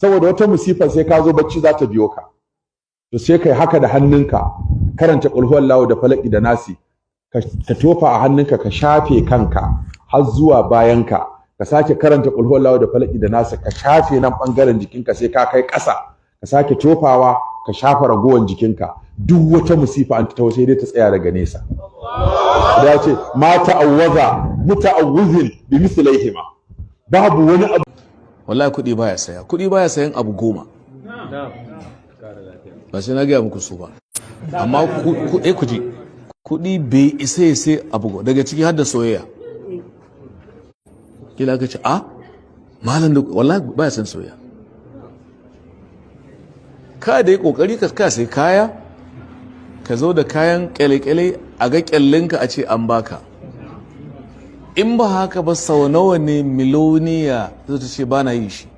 Saboda wata musifa sai ka zo bacci za ta biyo ka. To sai kai haka da hannunka, karanta qul huwallahu da Falaki da Nasi, ka tofa a hannunka, ka shafe kanka har zuwa bayanka. Ka sake karanta qul huwallahu da Falaki da Nasi, ka shafe nan bangaren jikinka sai ka kai ƙasa, ka sake tofawa, ka shafa ragowar jikinka. Duk wata musifa an ta, sai dai ta tsaya daga nesa. Da ya ce ma ta'awwaza muta'awwizin bi mislaihima, babu wani abu. Wallahi kuɗi baya saya, kuɗi baya sayan abu 10. Ba sai na gaya muku su ba, amma ku ji, kuɗi bai isa ya sai abu 10, daga ciki har da soyayya. Kila ka ce, "A malam da wallahi baya san soyayya." Ka da yi kokari ka sai kaya, ka zo da kayan kyale-kyale, a ga kyallinka, a ce an baka. In ba haka ba, sau nawa ne miloniya zai ta ce ba na yi shi?